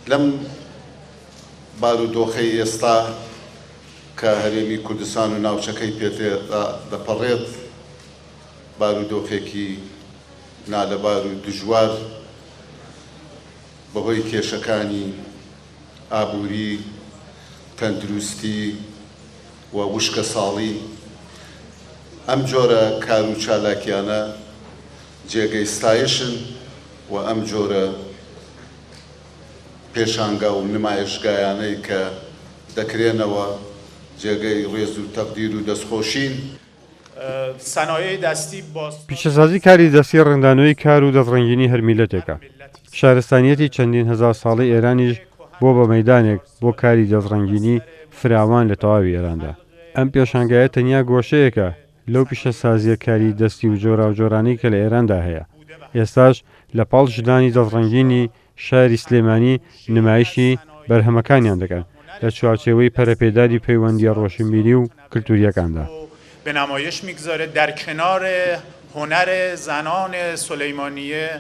لەم بارودۆخەی ئێستا کە هەرێمی کوردستان و ناوچەکەی پێ تێدا دەپەڕێت، بارودۆخێکی نالەبار و دژوار بەهۆی کێشەکانی ئابووری، تەندروستی و وشکەساڵی، ئەم جۆرە کار و چالاکیانە جێگەی ستایشن و ئەم جۆرە پێشانگا و نمایشگایانەی کە دەکرێنەوە جێگەی ڕێز و تەقدیر و دەستخۆشین. پیشەسازی کاری دەستی ڕەنگدانەوەی کار و دەستڕەنگینی هەر میللەتێکە. شارستانییەتی چەندین هەزار ساڵەی ئێرانیش بووە بە مەیدانێک بۆ کاری دەستڕەنگینی فراوان لە تەواوی ئێراندا. ئەم پێشانگایە تەنیا گۆشەیەکە لەو پیشەسازییە کاری دەستی و جۆراوجۆرانەی کە لە ئێراندا هەیە. ئێستاش لە پاڵ ژنانی دەستڕەنگینی شاری سلێمانی نمایشی بەرهەمەکانیان دەکەن لە چوارچێوەی پەرەپێدانی پەیوەندییە ڕۆشنبیری و کلتورییەکاندا. به نمایش میگذاره در کنار هنر زنان سلیمانیه.